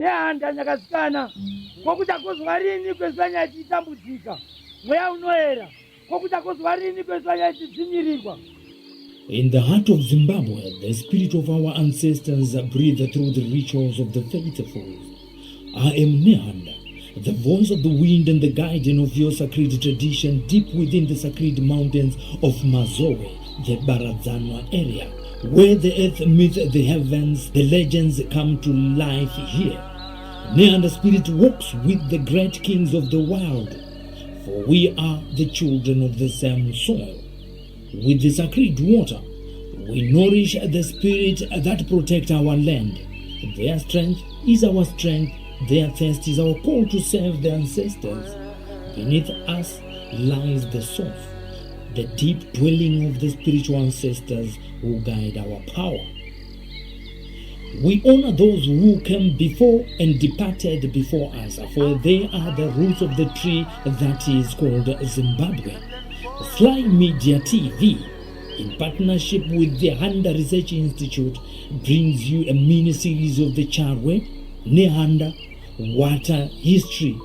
Nehanda nyakasikana, ko kuchakozwa rini kwesanya ichitambudzika? Mweya unoera, ko kuchakozwa rini kwesanya ichidzvinyirirwa? In the heart of Zimbabwe, the spirit of our ancestors breathe through the rituals of the faithful. I am Nehanda, the voice of the wind and the guardian of your sacred tradition deep within the sacred mountains of Mazoe, the Baradzanwa area, where the earth meets the heavens, the legends come to life here. Nehanda spirit walks with the great kings of the world, for we are the children of the same soil. With the sacred water, we nourish the spirit that protect our land. Their strength is our strength, their thirst is our call to serve the ancestors. Beneath us lies the source, the deep dwelling of the spiritual ancestors who guide our power. We honor those who came before and departed before us, for they are the roots of the tree that is called Zimbabwe. Sly Media TV, in partnership with the Handa Research Institute, brings you a mini series of the Charwe, Nehanda, water history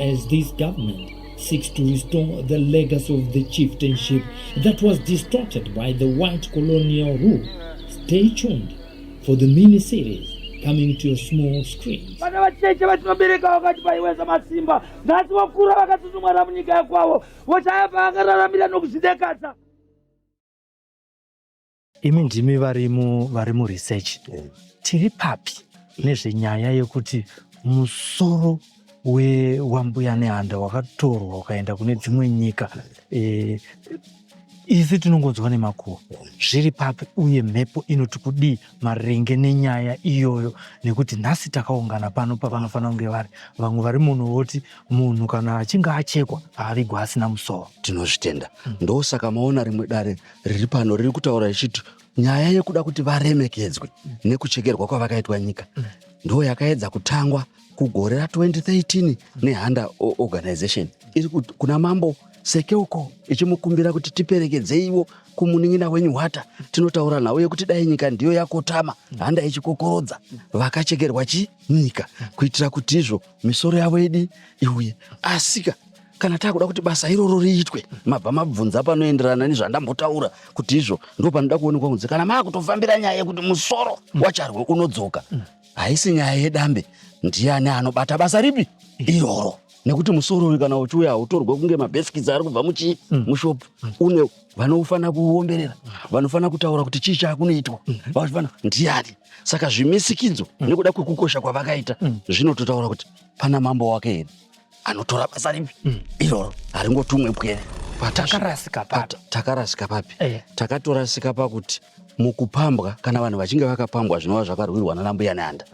as this government seeks to restore the legacy of the chieftainship that was distorted by the white colonial rule. Stay tuned for the mini series coming to your small screens. Vana vacheche vatinobereka vakati paiweza masimba, nhasi vakura vakatsutsumwara munyika yakwavo, vochaya paakararamira nokuzvidekadza. Imi ndimi vari muresearch. Tiri papi nezvenyaya yekuti musoro wambuya Nehanda wakatorwa ukaenda kune dzimwe nyika? Isu tinongonzwa nemakuhwa. Zviri papi, uye mhepo inoti kudii maringe nenyaya iyoyo? Nekuti nhasi takaungana pano pavanofanira kunge vari vamwe vari muno, voti munhu kana achinge achekwa haavigwa asina musoro. Tinozvitenda. Ndosaka maona rimwe dare riri pano riri kutaura richiti nyaya yekuda kuti varemekedzwe nekuchekerwa kwavakaitwa nyika ndo yakaedza kutangwa kugore ra2013 neHanda Organization iri kuna Mambo Sekeuko, ichimukumbira kuti tiperekedzeiwo kumunin'ina wenyu Hwata, tinotaura nhau yekuti dai nyika ndiyo yakotama, Handa ichikokorodza vakachekerwa chinyika, kuitira kuti izvo misoro yavo idi iuye. Asika kana takuda kuti basa iroro riitwe, mabva mabvunza panoenderana nezvandambotaura kuti izvo ndo panoda kuonekwa kunzi kana maakutofambira nyaya yekuti musoro waCharwe unodzoka, haisi nyaya yedambe. Ndiani anobata basa ripi iroro? Nekuti musoro uyu kana uchiuya hautorwe kunge mabhesikitsi ari kubva muchi mushopu. Une vanofanira kuomberera, vanofanira kutaura kuti chii chaakunoitwa, vanofanira ndiani. Saka zvimisikidzo nekuda kwekukosha kwavakaita zvinototaura kuti pana mambo wake here anotora basa ripi iroro. Haringotumwe pwere. Takarasika papi? Takarasika papi? Takatorasika pakuti mukupambwa, kana vanhu vachinge vakapambwa, zvinova zvakarwirwa nana Mbuya Nehanda,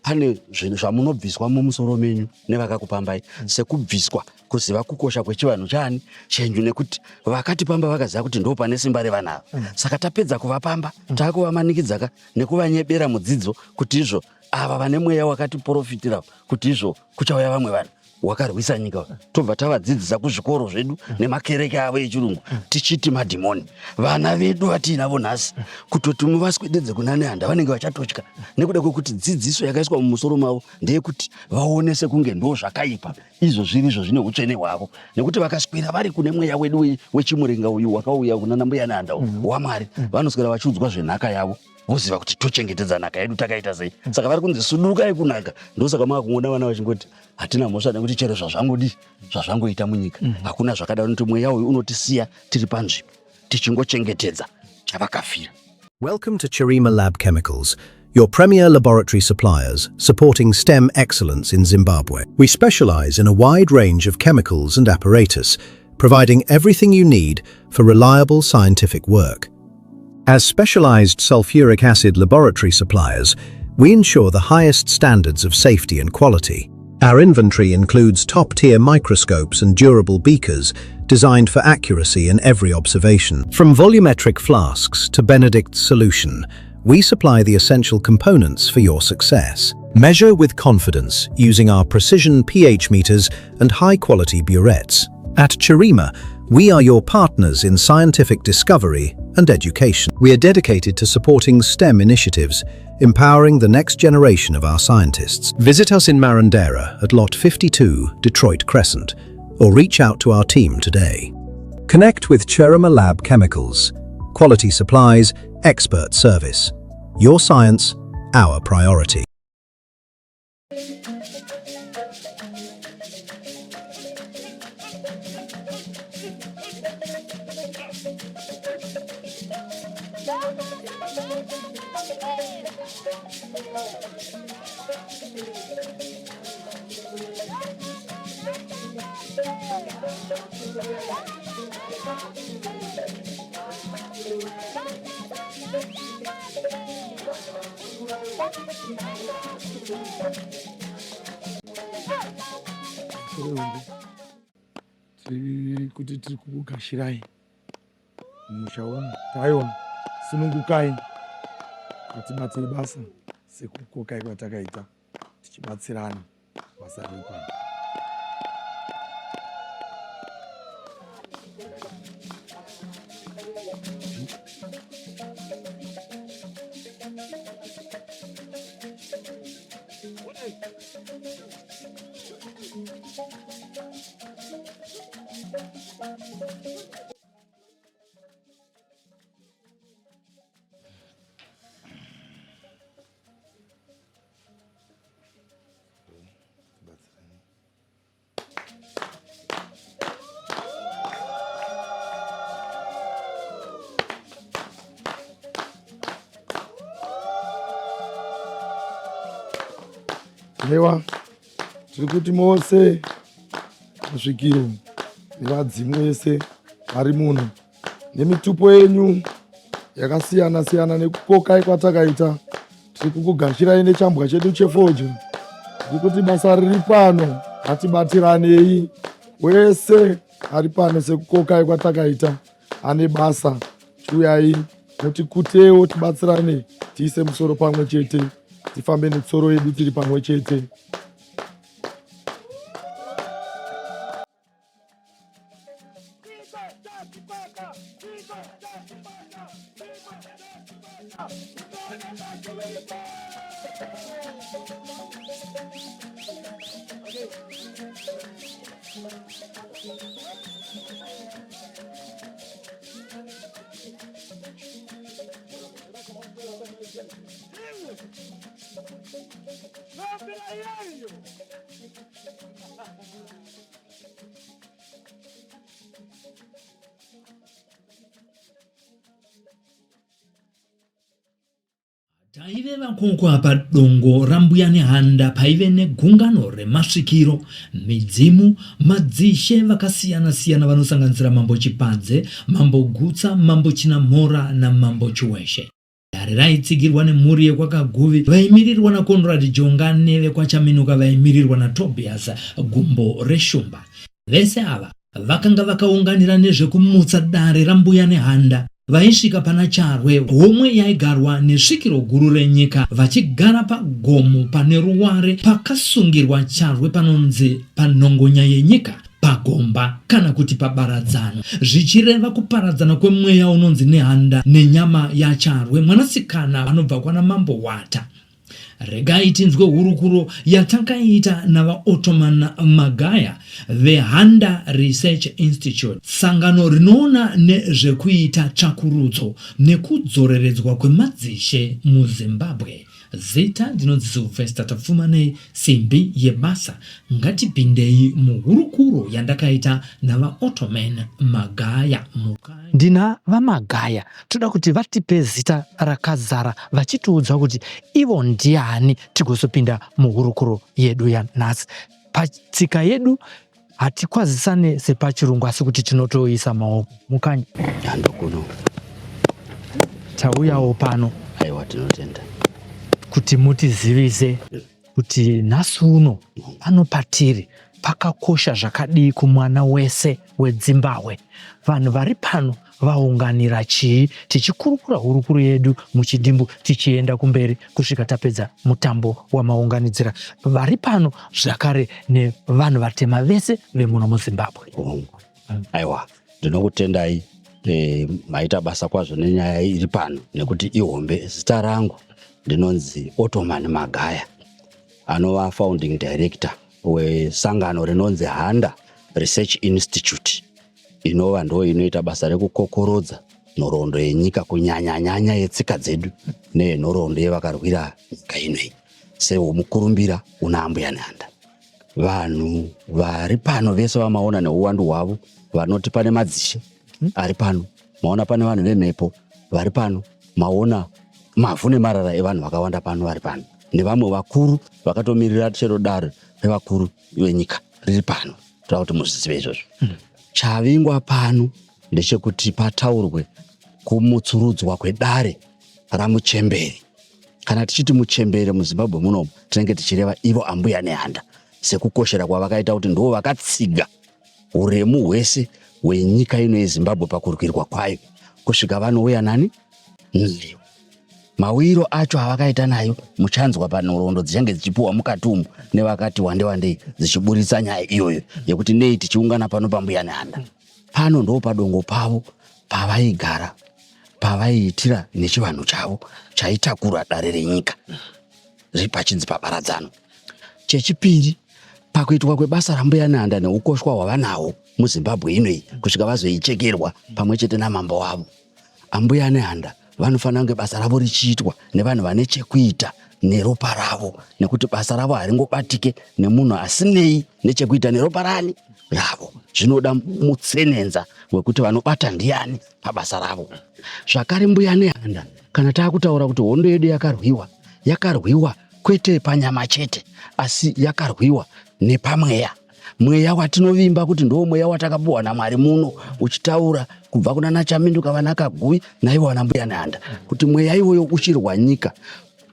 pane zvinhu zvamunobviswa mumusoro menyu nevakakupambai, sekubviswa kuziva kukosha kwechivanhu chaani chenyu, nekuti vakatipamba vakaziva kuti ndo pane simba revanhu ava. Saka tapedza kuvapamba, taakuvamanikidzaka nekuvanyebera mudzidzo kuti izvo ava vane mweya wakatiprofitira kuti izvo kuchauya vamwe vanhu wakarwisa nyika. Tobva tavadzidzisa kuzvikoro zvedu nemakereke avo echirungu tichiti madhimoni. Vana vedu vatiinavo nhasi, kutoti muvaswededze kuna Nehanda, vanenge vachatotya nekuda kwekuti dzidziso yakaiswa mumusoro mavo ndeyekuti vaone sekunge ndo zvakaipa, izvo zviri izvo zvine utsvene hwavo, nekuti vakaswera vari kune mweya wedu wechimurenga uyu wakauya kuna naMbuya Nehanda waMwari, vanoswera vachiudzwa zvenhaka yavo, voziva kuti tochengetedza nhaka yedu takaita sei. Saka vari kunzi sudurukai kunaka. Ndosaka maakungoona vana vachingoti hatina mhosva, nekuti chero zvazvangodi zvazvangoita munyika, hakuna zvakadaro, nekuti mweya uyu unotisiya tiri panzvimbo tichingochengetedza chavakafira. Welcome to Chirima Lab Chemicals, your premier laboratory suppliers supporting STEM excellence in Zimbabwe. We specialize in a wide range of chemicals and apparatus, providing everything you need for reliable scientific work. As specialized sulfuric acid laboratory suppliers, we ensure the highest standards of safety and quality. Our inventory includes top-tier microscopes and durable beakers designed for accuracy in every observation. From volumetric flasks to Benedict's solution, we supply the essential components for your success. Measure with confidence using our precision pH meters and high-quality burettes. At Chirima, we are your partners in scientific discovery and education. We are dedicated to supporting STEM initiatives, empowering the next generation of our scientists. Visit us in Marondera at Lot 52, Detroit Crescent, or reach out to our team today. Connect with Cheruma Lab Chemicals. Quality supplies, expert service. Your science, our priority. Tiri kuti tiri kukugashirai mumusha uno. Taiwa, sunungukai, ngatibatsire basa sekukokai kwatakaita tichibatsirana basa riri pano. Aiwa, tiri kuti mose masvikiro nevadzimu vese vari muno nemitupo yenyu yakasiyana siyana nekukokai kwatakaita tiri kukugashirai nechambwa chedu chefodya. Tiri kuti basa riri pano ngatibatsiranei, wese ari pano sekukokai kwatakaita ane basa, chiuyai mutikutewo tibatsirane, tiise musoro pamwe chete, tifambe netsoro yedu tiri pamwe chete. Taive vakokwa padongo raMbuya Nehanda paive negungano remasvikiro, midzimu, madzishe vakasiyana-siyana vanosanganisira Mambo Chipadze, Mambo Gutsa, Mambo Chinamhora naMambo Chiweshe. Dare raitsigirwa nemhuri yekwaKaguvi vaimirirwa naConrad Jonga nevekwaChaminuka vaimirirwa naTobias Gumbo Reshumba. Vese ava vakanga vakaunganira nezvekumutsa dare raMbuya Nehanda vaisvika pana Charwe, homwe yaigarwa nesvikiro guru renyika, vachigara pagomo pane ruware pakasungirwa Charwe panonzi panhongonya yenyika, pagomba kana kuti pabaradzano, zvichireva kuparadzana kwemweya unonzi Nehanda nenyama yaCharwe, mwanasikana anobva kwana Mambo Wata. Regai tinzwe hurukuro yatakaita naVaOttoman Magaya veHanda Research Institute, sangano rinoona nezvekuita tsvakurudzo nekudzoreredzwa kwemadzishe muZimbabwe. Zita ndinonzi Sylvester Tapfumanei, simbi yebasa. Ngatipindei muhurukuro yandakaita naVaOttoman Magaya. Mukai. Ndina VaMagaya, toda kuti vatipe zita rakazara vachitiudza kuti ivo ndiani tigozopinda muhurukuro yedu yanhasi. Patsika yedu hatikwazisane sepachirungu asi kuti tinotoisa maoko. Mukanya. Hando kuno. Tauyawo pano. Aiwa tinotenda. Kuti mutizivise kuti nhasi uno pano patiri pakakosha zvakadii kumwana wese weDzimbahwe. Vanhu vari pano vaunganira chii tichikurukura hurukuro yedu muchidimbu tichienda kumberi kusvika tapedza mutambo wamaunganidzira vari pano zvakare nevanhu vatema vese vemuno muZimbabwe. Aiwa, ndinokutendai. E, maita basa kwazvo nenyaya iri pano nekuti ihombe. Zita rangu ndinonzi Ottoman Magaya, anova founding director wesangano rinonzi Handa Research Institute, inova ndo inoita basa rekukokorodza nhoroondo yenyika, kunyanyanyanya yetsika dzedu neyenhoroondo yevakarwira nyika inoyi seumukurumbira una Ambuya Nehanda. Vanhu vari pano vese vamaona neuwandu hwavo, vanoti pane madzishe ari pano, maona pane vanhu vemhepo vari pano, maona mavhu nemarara evanhu vakawanda pano vari pano, nevamwe vakuru vakatomirira chero dare revakuru venyika riri pano. Toda kuti muzvizive izvozvo. Chavingwa pano ndechekuti pataurwe kumutsurudzwa kwedare ramuchemberi. Kana tichiti muchembere muZimbabwe munomu, tinenge tichireva ivo Ambuya Nehanda, sekukoshera kwavakaita kuti ndivo vakatsiga uremu hwese hwenyika ino yeZimbabwe pakurwirwa kwayo kusvika vanouya nani nayo. Mawiro acho avakaita nayo muchanzwa panhoroondo dzichange dzichipiwa mukati umu nevakati wande wandei dzichiburitsa nyaya iyoyo yekuti nei tichiungana pano paMbuya Nehanda. Pano ndo padongo pavo pavaigara, pavaiitira nechivanhu chavo chaitakura dare renyika riri pachinzi pabaradzano. Chechipiri, pakuitwa kwebasa raMbuya Nehanda neukoshwa hwavanahwo muZimbabwe inoyi kusvika vazoichekerwa pamwe chete namambo wavo, Ambuya Nehanda vanofanira kunge basa ravo richiitwa nevanhu vane chekuita neropa ravo, nekuti basa ravo haringobatike nemunhu asinei nechekuita neropa rani ravo. Zvinoda mutsenenza wekuti vanobata ndiani pabasa ravo. Zvakare, Mbuya Nehanda, kana taakutaura kuti hondo yedu yakarwiwa, yakarwiwa kwete panyama chete, asi yakarwiwa nepamweya, mweya watinovimba kuti ndiwo mweya watakapuhwa naMwari muno, uchitaura kubva kuna naChaminduka, vana Kaguvi naivo vana Mbuya Nehanda, kuti mweya iwoyo uchirwa nyika.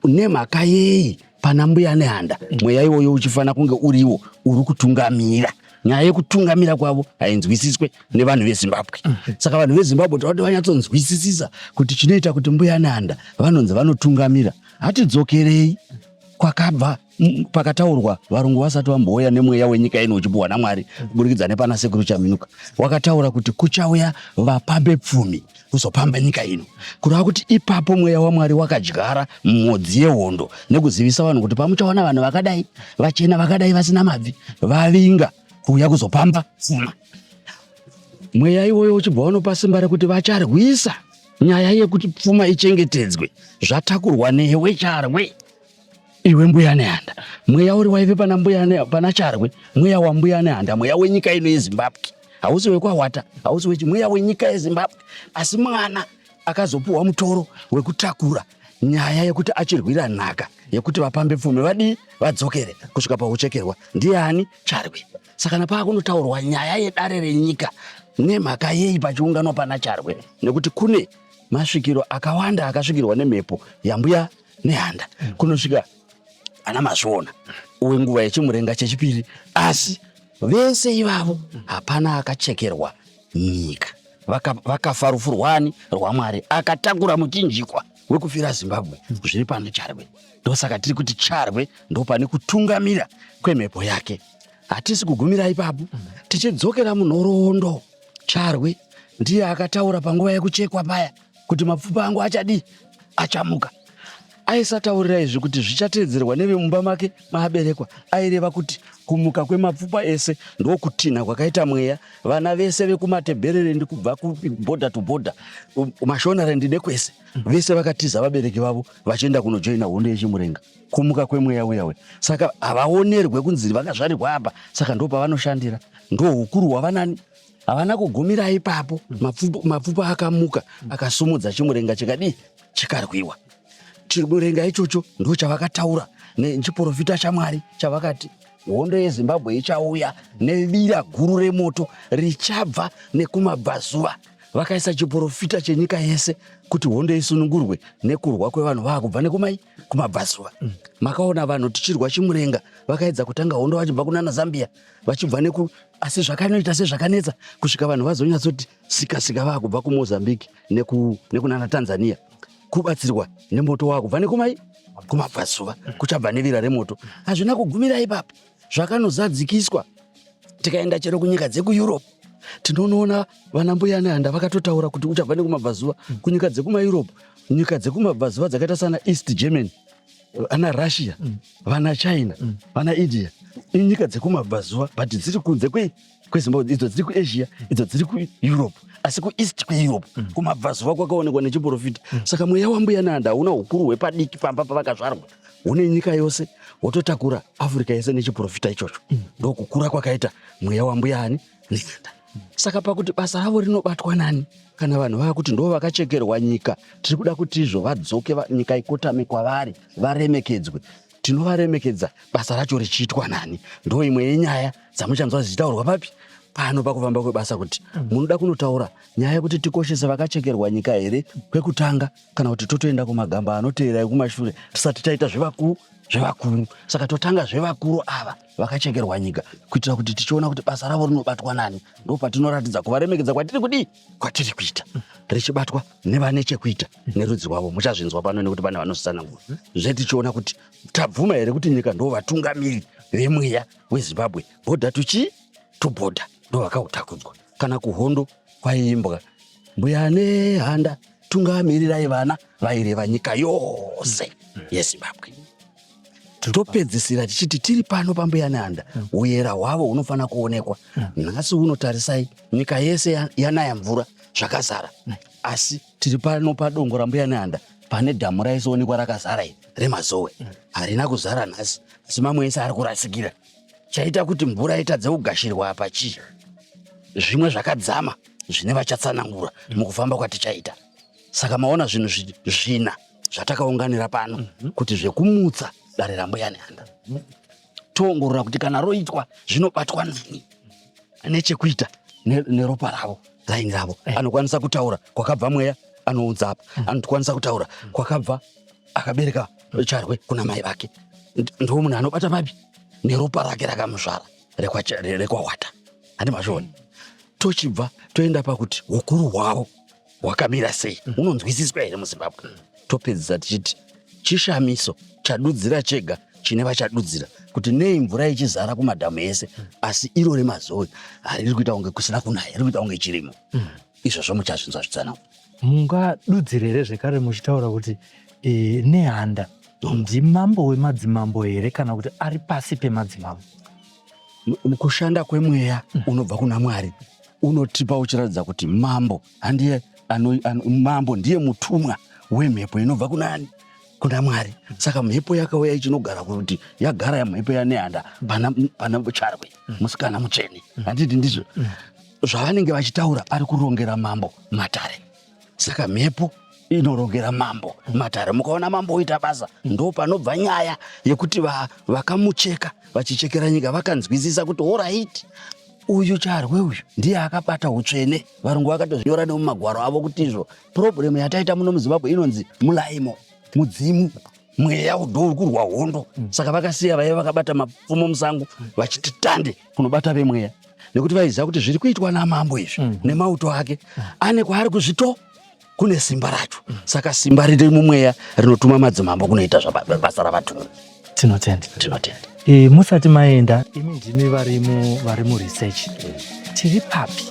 Nemhaka yei pana Mbuya Nehanda mweya iwoyo uchifanira kunge uriwo uri kutungamira? Nyaya yekutungamira kwavo hainzwisiswe nevanhu veZimbabwe. Saka vanhu veZimbabwe toda kuti vanyatsonzwisisisa kuti chinoita kuti Mbuya Nehanda vanonzi vanotungamira. Hatidzokerei kwakabva pakataurwa varungu vasati vambouya nemweya wenyika ino uchipuhwa naMwari kuburikidza nepana Sekuru Chaminuka. Wakataura kuti kuchauya vapambe pfumi kuzopamba nyika ino, kureva kuti ipapo mweya waMwari wakadyara mhodzi yehondo nekuzivisa vanhu kuti pamuchaona vanhu vakadai, vachena vakadai, vasina mabvi, vavinga kuuya kuzopamba pfuma. Mweya iwoyo uchibva wanopa simba rekuti vacharwisa nyaya yekuti pfuma ichengetedzwe, zvatakurwa newe Charwe, iwe Mbuya Nehanda. Mweya uri waive pana mbuya pana Charwe, mweya waMbuya Nehanda, mweya wenyika ino yeZimbabwe, hausi wekwaHwata, hausi wechi, mweya wenyika yeZimbabwe. Asi mwana akazopuhwa mutoro wekutakura nyaya yekuti achirwira nhaka yekuti vapambe pfumi vadii vadzokere kusvika pauchekerwa ndiani? Charwe. Saka napaakunotaurwa nyaya yedare renyika, nemhaka yei pachiunganwa pana Charwe? Nekuti kune masvikiro akawanda akasvikirwa nemhepo yaMbuya Nehanda kunosvika ana Mazviona wenguva yechimurenga chechipiri, asi vese ivavo hapana akachekerwa nyika. Vakafa rufu rwani? RwaMwari akatakura muchinjikwa wekufira Zimbabwe zviri pano Charwe. Ndosaka tiri kuti Charwe ndopane kutungamira kwemhepo yake. Hatisi kugumira ipapo, tichidzokera munhoroondo, Charwe ndiye akataura panguva yekuchekwa paya kuti mapfupa angu achadii? Achamuka. Aisataurira izvi kuti zvichateedzerwa nevemumba make maaberekwa. Aireva kuti kumuka kwemapfupa ese ndokutinha kwakaita mweya vana vese vekuMatebhererendi, kubva kuborder to border, Mashonarendi nekwese, vese vakatiza vabereki vavo vachienda kunojoina hondo yechimurenga. Kumuka kwemweya uya uya. Saka havaonerwe kunzi vakazvarirwa apa. Saka ndo pavanoshandira, ndo hukuru hwavanani. Havana kugumira ipapo, mapfupa akamuka akasumudza chimurenga chikadii? Chikarwiwa. Chimurenga ichocho ndo chavakataura nechiprofita chaMwari chavakati hondo yeZimbabwe ichauya nevira guru remoto richabva nekumabvazuva. Vakaisa chiprofita chenyika yese kuti hondo isunungurwe nekurwa kwevanhu vaakubva nekumai kumabvazuva. Makaona vanhu tichirwa chimurenga vakaedza kutanga hondo vachibva kunana Zambia, vachibva neku, asi zvakanoita sezvakanetsa kusvika vanhu vazonyatsoti sika sika vaakubva kuMozambique nekunana Tanzania, kubatsirwa nemoto waakubva nekumai kumabvazuva kuchabva nevira remoto. Hazvina kugumira ipapo, zvakanozadzikiswa tikaenda chero kunyika dzekuEurope. Tinonoona vana mbuya nehanda vakatotaura kuti uchabva nekumabvazuva kunyika dzekumaeurope, nyika dzekumabvazuva dzakaita sana East Germany, ana Russia, vana China, vana India, inyika dzekumabvazuva but dziri kunze kweZimbabwe. Idzo dziri kuAsia, idzo dziri kuEurope, asi kueast kweEurope, kumabvazuva kwakaonekwa nechiprofita. Saka mweya wambuya nehanda hauna ukuru hwepadiki pamba pavakazvarwa, hune nyika yose, wototakura Africa yese nechiprofita ichocho. Ndokukura kwakaita mweya wambuya ani nehanda. Saka pakuti basa ravo rinobatwa nani kana vanhu vava kuti ndo vakachekerwa nyika, tiri kuda kuti izvo vadzoke, nyika ikotame kwavari, varemekedzwe, tinovaremekedza basa racho richiitwa nani? Ndo imwe yenyaya dzamuchanzwa dzichitaurwa papi pano pakufamba kwebasa, kuti munoda kunotaura nyaya yekuti tikoshese vakachekerwa nyika here kwekutanga, kana kuti totoenda kumagamba anoteera ekumashure tisati taita zvevakuru zvevakuru. Saka totanga zvevakuru ava vakachekerwa nyika, kuitira kuti tichiona kuti basa ravo rinobatwa nani, ndo patinoratidza kuvaremekedza kwatiri kudii, kwatiri kuita, richibatwa nevane chekuita nerudzi rwavo. Muchazvinzwa pano nekuti pane vanositsanangura zve, tichiona kuti tabvuma here kuti nyika ndo vatungamiri vemweya weZimbabwe, border to chii, to border, ndo vakautakudzwa. Kana kuhondo kwaiimbwa "Mbuya Nehanda tungamirirai vana", vaireva nyika yose yeZimbabwe. Topedzisira tichiti tiri pano pambuya Nehanda, uyera hwavo hunofanira kuonekwa. Nhasi unotarisai nyika yese yanaya mvura zvakazara, asi tiri pano padongo rambuya Nehanda pane dhamu raisoonekwa rakazara iri reMazowe, harina kuzara nhasi, asi mamwe ese ari kurasikira. Chaita kuti mvura itadze kugashirwa apa chii? Zvimwe zvakadzama zvine vachatsanangura mukufamba kwatichaita. Saka maona zvinhu zvina zvatakaunganira pano, kuti zvekumutsa dare rambuya Nehanda, toongorora kuti kana roitwa zvinobatwa nani nechekuita neropa ravo, raini ravo. Anokwanisa kutaura kwakabva mweya anounza apa, anokwanisa kutaura kwakabva akabereka Charwe kuna mai vake, ndo munhu anobata papi neropa rake rakamuzvara rekwaHwata, handi mazviona? Tochibva toenda pakuti ukuru hwavo hwakamira sei, hunonzwisiswa here muZimbabwe? Topedzisa tichiti chishamiso chadudzira chega chine vachadudzira kuti nei mvura ichizara kumadhamu ese, asi iro reMazowe hariri kuita kunge kusina kunaya, riri kuita kunge chirimo. Izvozvo muchazvinzwa zvitsanangura. Mungadudzire here zvekare muchitaura kuti Nehanda ndimambo wemadzimambo here, kana kuti ari pasi pemadzimambo? Kushanda kwemweya unobva kuna Mwari unotipa uchiratidza kuti mambo handiye mambo ndiye mutumwa wemhepo inobva kuna ani? Kuna Mwari. Saka mhepo yakauya ichinogara kuti yagara yamhepo yaNehanda pana Charwe, musikana mutsvene, handiti ndizvo zvavanenge vachitaura? Ari kurongera mambo matare. Saka mhepo inorongera mambo matare. Mukaona mambo oita basa, ndo panobva nyaya yekuti vakamucheka vachichekera nyika vakanzwisisa kuti alright, uyu Charwe uyu ndiye akabata utsvene. Varungu vakatozvinyora nemumagwaro avo kuti izvo problem yataita muno muZimbabwe inonzi mulaimo, mudzimu, mweya ndo uri kurwa hondo. Saka vakasiya vaiva vakabata mapfumo musango vachiti tande kunobata vemweya, nekuti vaiziva kuti zviri kuitwa namambo izvi nemauto ake ane kwaari kuzvito kune simba racho. Saka simba riri mumweya rinotuma madzimambo kunoita basa ravatumwa. Tinotenda. Tinotenda. Musati maenda, imi ndimi vari muresearch, tiri papi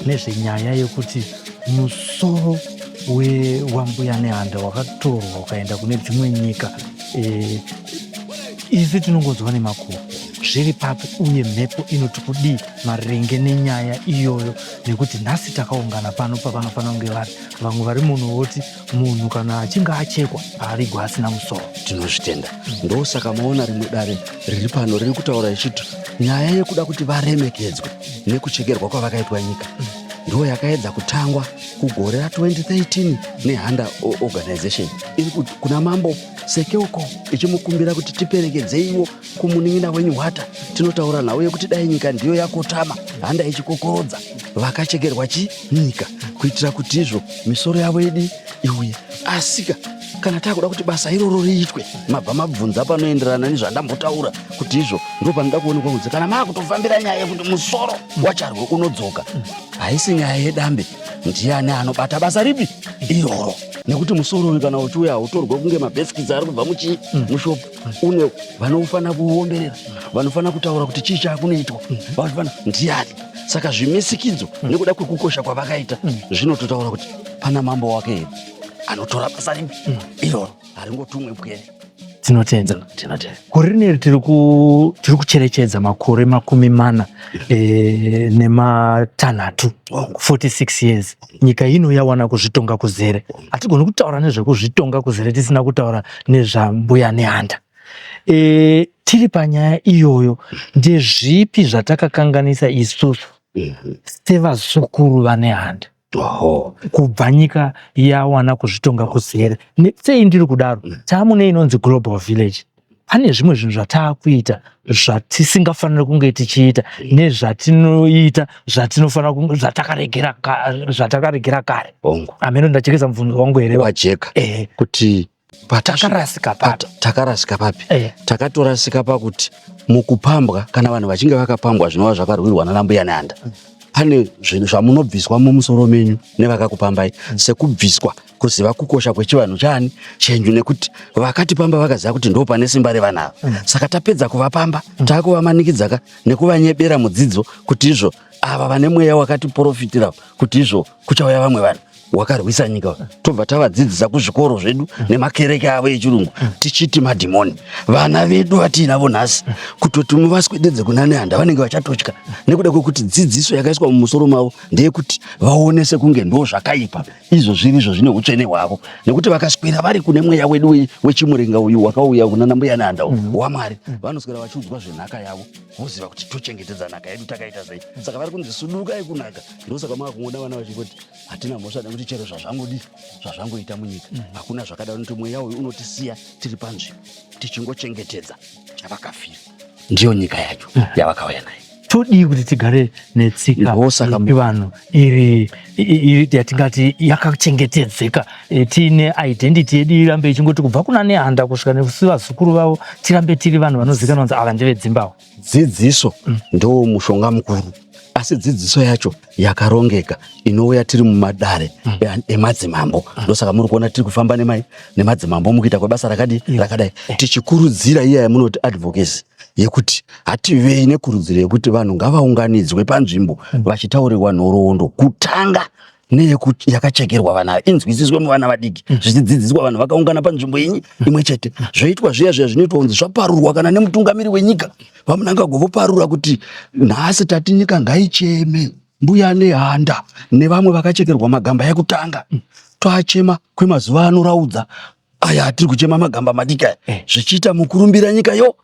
nezvenyaya yekuti musoro wambuya Nehanda wakatorwa ukaenda kune dzimwe nyika? Isu tinongonzwa nemakuru. Zviri papi, uye mhepo inoti kudii maringe nenyaya iyoyo? Nekuti nhasi takaungana pano pavanofanira kunge vari. Vamwe vari muno voti munhu kana achinge achekwa haavigwa asina musoro. Tinozvitenda. Ndosaka maona rimwe dare riri pano riri kutaura ichiti nyaya yekuda kuti varemekedzwe nekuchekerwa kwavakaitwa nyika ndo yakaedza kutangwa kugore ra2013 neHanda Organization iri kuna Mambo Sekeuko, ichimukumbira kuti tiperekedzeiwo kumunin'ina wenyu Hwata, tinotaura nhau yekuti dai nyika ndiyo yakotama, handa ichikokorodza vakachekerwa chi nyika, kuitira kuti izvo misoro yavo idi iuye. Asika kana takuda kuti basa iroro riitwe, mabva mabvunza panoenderana nezvandambotaura kuti izvo ndo panoda kuonekwa kunzi kana maakutofambira nyaya yekuti musoro waCharwe unodzoka, haisi nyaya yedambe. Ndiani anobata basa ripi iroro? Nekuti musoro uyu kana uchiuya hautorwe kunge mabhesikitsi ari kubva muchii, mushopu. Une vanofanira kuomberera, vanofanira kutaura kuti chii chaakunoitwa, vanofanira ndiani? Saka zvimisikidzo nekuda kwekukosha kwavakaita zvinototaura kuti pana mambo wake here anotora basa ripi iroro haringotumwe pwere. Tinotenda. Tinotenda. Gore rineri tiri kucherechedza makore 40 nematanhatu, 46 years nyika ino yawana kuzvitonga kuzere. Hatigoni kutaura nezvekuzvitonga kuzere tisina kutaura nezvaMbuya Nehanda. Tiri panyaya iyoyo, ndezvipi zvatakakanganisa isusu sevazukuru vaNehanda kubva nyika yawana kuzvitonga kuzere? Sei ndiri kudaro? Taamune inonzi Global Village. Pane zvimwe zvinhu zvataakuita zvatisingafaniri kunge tichiita nezvatinoita zvatinofanira kunge zvatakaregera kare. Ameno ndachekesa mubvunzo wangu here? Wajeka. Kuti takarasika papi? Takarasika papi? Takatorasika pakuti mukupambwa, kana vanhu vachinge vakapambwa zvinova zvakarwirwa nana Mbuya Nehanda, pane zvinhu zvamunobviswa mumusoro menyu nevakakupambai, sekubviswa kuziva kukosha kwechivanhu chani chenyu, nekuti vakatipamba vakaziva kuti ndo pane simba revana ava. Saka tapedza kuvapamba, taakuvamanikidzaka nekuvanyebera mudzidzo kuti izvo ava vane mweya wakatiprofitira kuti izvo kuchauya vamwe vanhu wakarwisa nyika, tobva tavadzidzisa kuzvikoro zvedu nemakereke avo echirungu tichiti madhimoni. Vana vedu vatiinavo nhasi, kutoti muvaswededze kuna Nehanda, vanenge vachatotya nekuda kwekuti dzidziso yakaiswa mumusoro mavo ndeyekuti vaone sekunge ndo zvakaipa, izvo zviri izvo zvine utsvene hwavo, nekuti vakaswera vari kune mweya wedu wechimurenga uyu wakauya kuna Mbuya Nehanda waMwari, vanoswera vachiudzwa zvenhaka yavo, voziva kuti tochengetedza nhaka yedu takaita sei. Saka vari kunzi sudukai kunhaka. Ndosaka mava kungoona vana vachingoti hatina mhosva, nekuti chero zvazvangodi zvazvangoita munyika, hakuna zvakadaro, nekuti mweya uyu unotisiya tiri panzvimbo tichingochengetedza chavakafira, ndiyo nyika yacho yavakauya nayo. Todii kuti tigare netsika Ndosaka yevanhu iri yatingati yakachengetedzeka, tiine identity yedu, irambe ichingoti kubva kuna Nehanda kusvika nesu vazukuru vavo, tirambe tiri vanhu vanozikanwa kunzi ava ndevedzimbawo? Dzidziso ndo mushonga mukuru, asi dzidziso yacho yakarongeka inouya tiri mumadare emadzimambo. Ndosaka muri kuona tiri kufamba nemadzimambo mukuita kwebasa rakadi rakadai, tichikurudzira iya yamunoti advocacy, yekuti hativei nekurudziro yekuti vanhu ngavaunganidzwe panzvimbo vachitaurirwa nhoroondo, kutanga neyekuti yakachekerwa vana inzwisiswe muvana vadiki, zvichidzidziswa vanhu vakaungana panzvimbo inyi imwe chete. Zvoitwa zviya zviya zvinoitwa kunzi zvaparurwa kana nemutungamiri wenyika VaMnangagwa, voparura kuti nhasi tati nyika ngaicheme Mbuya Nehanda nevamwe vakachekerwa magamba ekutanga, twachema kwemazuva anoraudza aya atiri kuchema magamba madiki aya, zvichiita mukurumbira nyika yo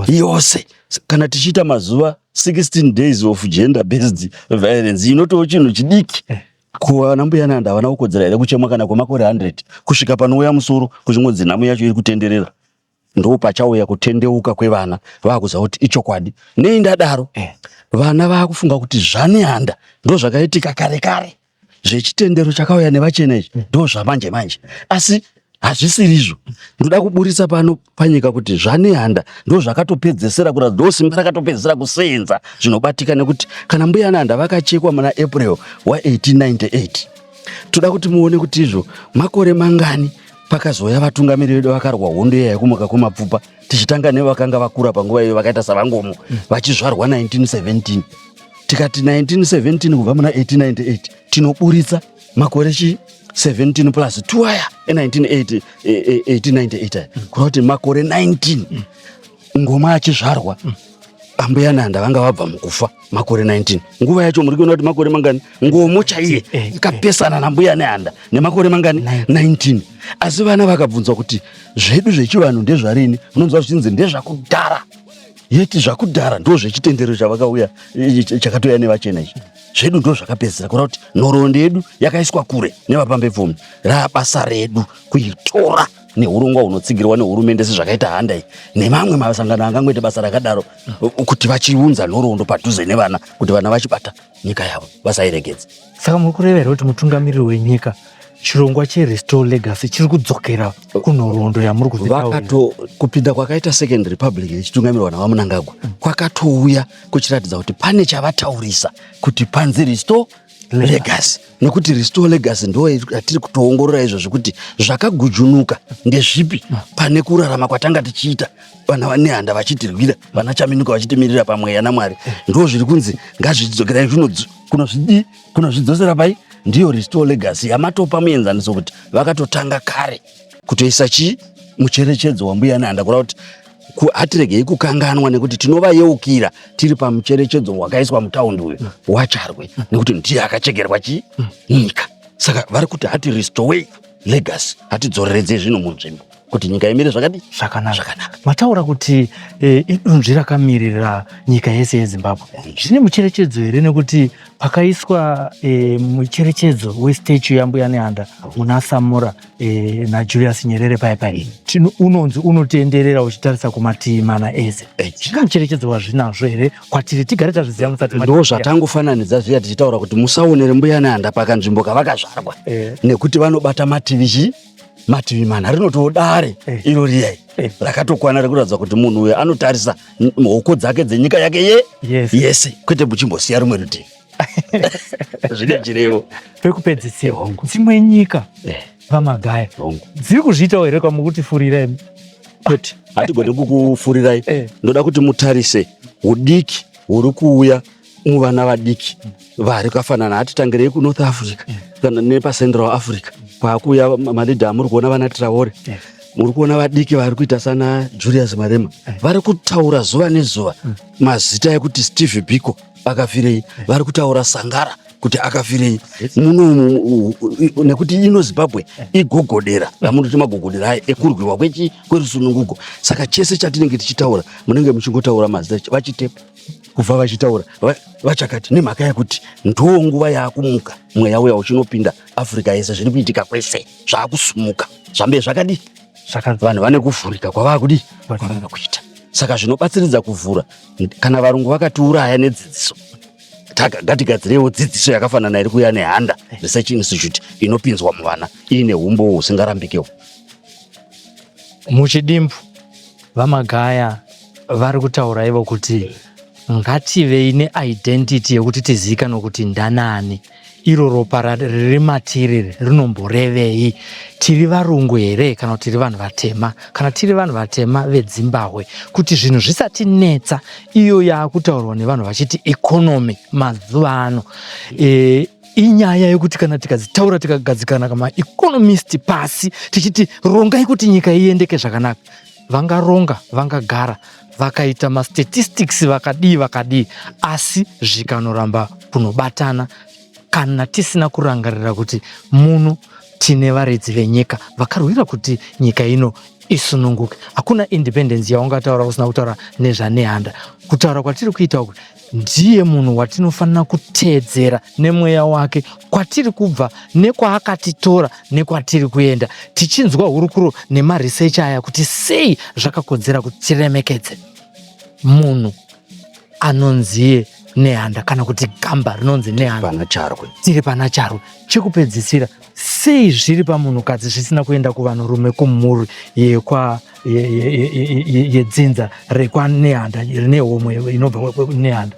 yose. Kana tichiita mazuva 16 days of gender based violence, inotoo chinhu chidiki. Ko vana Mbuya Nehanda havana kukodzera here kuchemwa kana kwemakore 100, kusvika panouya musoro kuchingonzi nhamo yacho iri kutenderera? Ndo pachauya kutendeuka kwevana, vaakuziva kuti ichokwadi. Nei ndadaro? Vana vaakufunga kuti zvaNehanda ndo zvakaitika kare kare, zvechitendero chakauya nevachena izvi ndo zvamanje manje, asi hazvisirizvo. Ndoda kuburitsa pano panyika kuti zvaNehanda ndo zvakatopedzesera kuratidza ndo simba rakatopedzesera kuseenza zvinobatika, nekuti kana Mbuya Nehanda vakachekwa muna April wa1898, toda kuti muone kuti izvo makore mangani pakazouya vatungamiri vedu vakarwa hondo iya yekumuka kwemapfupa, tichitanga nevakanga vakura panguva iyo vakaita saVaNgomo, vachizvarwa 1917. Tikati 1917 kubva muna 1898, tinoburitsa makore chi 17 plus 2 aya e1998 aya, kureva kuti makore 19 Ngoma achizvarwa, Ambuya Nehanda vanga vabva mukufa makore 19. Nguva yacho muri kuona kuti makore mangani Ngomo chaiye ikapesana naMbuya Nehanda nemakore mangani? 19. Asi vana vakabvunzwa kuti zvedu zvechivanhu ndezvarini, unonzwa zvichinzi ndezvakudhara. Yeti zvakudhara ndo zvechitendero chavakauya chakatouya nevachena ichi. Zvedu ndo zvakapedzisira, kureva kuti nhoroondo yedu yakaiswa kure nevapambepfumi. Raabasa redu kuitora neurongwa hunotsigirwa nehurumende, sezvakaita Handa iyi nemamwe masangano angangoita basa rakadaro, kuti vachiunza nhoroondo padhuze nevana, kuti vana vachibata nyika yavo vasairegedza. Saka muri kureva here kuti mutungamiriri wenyika, chirongwa cheRestore Legacy chiri kudzokera kunhoroondo yamuri kuzvitaurira? Vakato kupinda kwakaita Second Republic ichitungamirwa naVaMnangagwa kwakatouya kuchiratidza kuti pane chavataurisa kuti panzi Restore Legacy, nekuti Restore Legacy ndo yatiri kutoongorora izvozvo, kuti zvakagujunuka ndezvipi pane kurarama kwatanga tichiita. Vana vaNehanda vachitirwira, vana Chaminuka vachitimirira pamweya naMwari. Ndo zviri kunzi ngazvidzokerai kunozvidii, kunozvidzosera pai? Ndiyo restore legacy yamatopa muenzaniso kuti vakatotanga kare kutoisa chii mucherechedzo waMbuya Nehanda, kureva kuti hatiregei kukanganwa nekuti tinovayeukira tiri pamucherechedzo wakaiswa mutaundi uyu waCharwe, nekuti ndiye akachekerwa chii nyika. Saka vari kuti hati restore legacy, hatidzoreredzei zvinhu munzvimbo kuti nyika imire zvakadii? Zvakanaka. Zvakanaka. Mataura kuti idunzvi rakamirira nyika yese yeZimbabwe. Zvine mucherechedzo here nekuti pakaiswa mucherechedzo westatue yaMbuya Nehanda muna Samora naJulius Nyerere paya paya unonzi unotenderera uchitarisa kumativi mana ese. Zvine mucherechedzo wazvinazvo here kwatiri tigare tazviziva musati ndo zvatangofananidza zviya tichitaura kuti musaonere Mbuya Nehanda pakanzvimbo kavakazvarwa nekuti vanobata mativi chii? Mativi mana. Rinotiwo dare iro riyai rakatokwana rekuratidza kuti munhu uyu anotarisa hoko dzake dzenyika yake ye yese, kwete muchimbosiya rumwe rutivi. Zvine chirevo. Pekupedzisira, dzimwe nyika VaMagaya dziri kuzviitawo here kwamukutifurira imi? Kwete, hatigoni kukufurirai. Ndoda kuti mutarise udiki huri kuuya muvana vadiki vari kafanana. Hatitangirei kuNorth Africa kana nepaCentral Africa kwakuuya malidha amuri kuona vana Traore, muri kuona vadiki vari kuita sana Julius Malema vari kutaura zuva nezuva mazita ekuti Steve Biko akafirei, vari kutaura Sangara kuti akafirei muno, nekuti ino Zimbabwe igogodera ramunoti magogodera aya ekurwiwa kwechi kwerusununguko. Saka chese chatinenge tichitaura munenge muchingotaura mazita vachitepa kubva vachitaura vachakati, nemhaka yekuti ndo nguva yaakumuka mweya uya uchinopinda Africa yese. Zviri kuitika kwese zvaakusumuka, zvambe zvakadii, vanhu vane kuvhurika kwavakudii, kwavava kuita. Saka zvinobatsiridza kuvhura kana varungu vakatiuraya nedzidziso, ngatigadzirewo dzidziso yakafanana iri kuuya neHanda Research Institute inopinzwa muvana iine umbowo husingarambikewo. Muchidimbu, VaMagaya vari kutaura ivo kuti ngativei neidentity yekuti tizivikanwe kuti ndanani, iro ropa riri matiri rinomborevei, tiri varungu here kana kuti tiri vanhu vatema? Kana tiri vanhu vatema veDzimbahwe, kuti zvinhu zvisatinetsa, iyo yaakutaurwa nevanhu vachiti economy mazuva ano inyaya yekuti kana tikadzitaura tikagadzikana kamaeconomist pasi tichiti rongai kuti nyika iendeke zvakanaka, vangaronga, vangagara vakaita mastatistics vakadii vakadii, asi zvikanoramba kunobatana kana tisina kurangarira kuti muno tine varidzi venyika vakarwira kuti nyika ino isununguke. Hakuna independence yaungataura usina kutaura nezvaNehanda. Kutaura kwatiri kuita uku, ndiye munhu watinofanira kuteedzera nemweya wake, kwatiri kubva nekwaakatitora nekwatiri kuenda, tichinzwa hurukuro nemaresearch aya kuti sei zvakakodzera kuti tiremekedze munhu anonziye Nehanda kana kuti gamba rinonzi Nehanda. Pana Charwe. Tiri pana Charwe. Chekupedzisira, sei zviri pamunhukadzi zvisina kuenda kuvanhurume, kumhuri yekwa yedzinza rekwaNehanda rine homwe inobva Nehanda?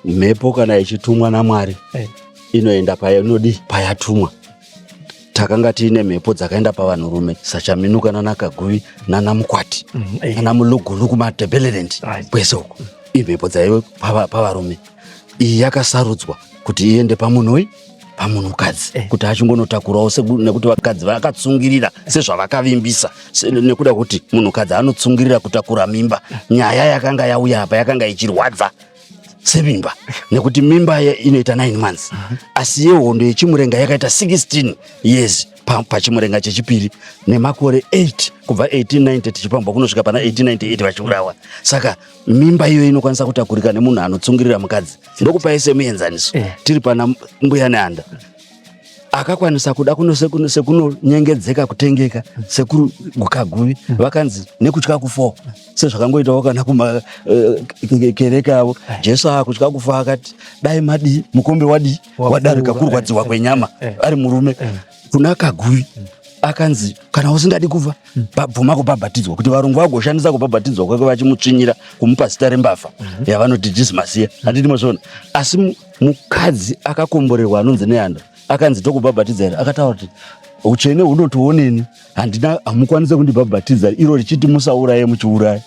Mhepo kana ichitumwa naMwari inoenda painodi payatumwa. Takanga tiine mhepo dzakaenda pavanhurume saChaminuka nanaKaguvi nanaMukwati nanaMulugulu kuMatebeleland kwese uko, imhepo dzaive pavarume. Iyi yakasarudzwa kuti iende pamunhui? Pamunhukadzi kuti achingonotakurawo, nekuti vakadzi vakatsungirira sezvavakavimbisa, nekuda kuti munhukadzi anotsungirira kutakura mimba. Nyaya yakanga yauya apa yakanga ichirwadza semimba, nekuti mimba inoita 9 months, asi yehondo yeChimurenga yakaita 16 years pachimurenga chechipiri nemakore 8 kubva 1890 tichipambwa kunosvika pana 1898 vachiurawa. Saka mimba iyoyo inokwanisa kutakurika nemunhu anotsungirira mukadzi. Ndokupai semuenzaniso, tiri pana Mbuya Nehanda akakwanisa kuda sekunonyengedzeka kutengeka sekuru Kaguvi, vakanzi nekutya kufa, sezvakangoitawo kana kumakereke avo, Jesu akutya kufa akati dai madii mukombe wadii wadarika, kurwadziwa kwenyama ari murume. Kuna Kaguvi akanzi kana usingadi kufa bvuma kubhabhatidzwa, kuti varungu vagoshandisa kubhabhatidzwa kwake vachimutsvinyira kumupa zita rembavha yavanoti Dismasiya, handiti mazviona? Asi mukadzi akakomborerwa anonzi Nehanda akanzi tokubhabhatidza here? Akataura kuti utsvene hunotioneni, handina, hamukwanise kundibhabhatidza iro richiti musauraye muchiuraya.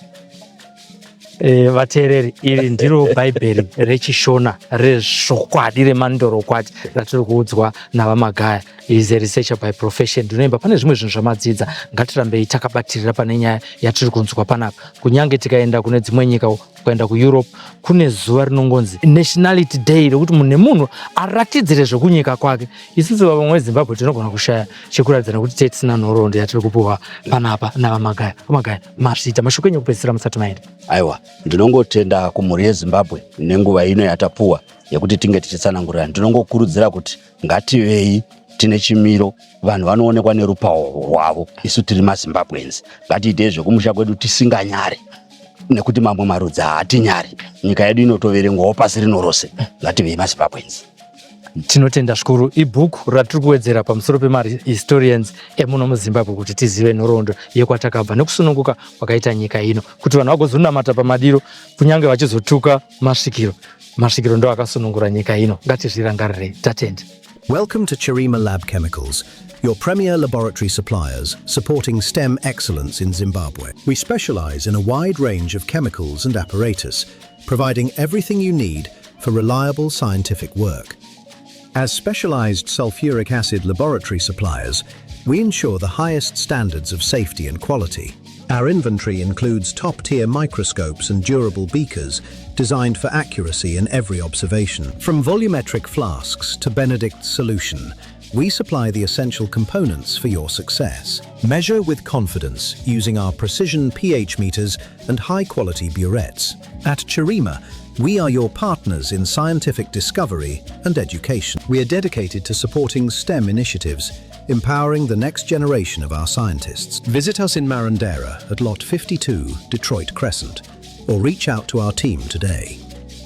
Eh, vateereri, iri ndiro Bhaibheri rechiShona rezvokwadi remandorokwati ratiri kuudzwa naVaMagaya. Is a researcher by profession. Ndinoimba pane zvimwe zvinhu zvamadzidza. Ngatirambei takabatirira pane nyaya yatiri kunzwa panapa. Kunyange tikaenda kune dzimwe nyika, kuenda kuEurope, kune zuva rinongonzi Nationality Day rekuti munhu nemunhu aratidzire zvekunyika kwake. Isusu vamwe veZimbabwe tinogona kushaya chekuratidza nekuti tee tisina nhoroondo yatiri kupuhwa panapa naVaMagaya. VaMagaya, mazviita. Mashoko enyu ekupedzisira musati maenda. Aiwa, ndinongotenda kumhuri yeZimbabwe nenguva ino yatapuwa yekuti tinge tichitsanangurira. Ndinongokurudzira kuti ngativei tine chimiro, vanhu vanoonekwa nerupawo rwavo. Isu tiri maZimbabweans, ngatiitei zvekumusha kwedu tisinganyari, nekuti mamwe marudzi haatinyari. Nyika yedu inotoverengwawo pasi rino rose. Ngativei maZimbabweans. Tinotenda zvikuru. Ibhuku ratiri kuwedzera pamusoro pemahistorians emuno muZimbabwe kuti tizive nhoroondo yekwatakabva nekusununguka kwakaita nyika ino, kuti vanhu vagozonamata pamadiro kunyange vachizotuka masvikiro. Masvikiro ndo akasunungura nyika ino. Ngatizvirangarirei. Tatenda. Welcome to Chirima Lab Chemicals, your premier laboratory suppliers supporting STEM excellence in Zimbabwe. We specialize in a wide range of chemicals and apparatus, providing everything you need for reliable scientific work. As specialized sulfuric acid laboratory suppliers, we ensure the highest standards of safety and quality. Our inventory includes top-tier microscopes and durable beakers designed for accuracy in every observation. From volumetric flasks to Benedict's solution, we supply the essential components for your success. Measure with confidence using our precision pH meters and high-quality burettes. At Chirima, we are your partners in scientific discovery and education. We are dedicated to supporting STEM initiatives, empowering the next generation of our scientists. Visit us in Marondera at Lot 52, Detroit Crescent, or reach out to our team today.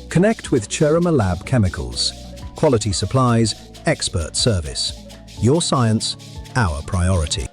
Connect with Chirima Lab Chemicals. Quality supplies, expert service. Your science, our priority.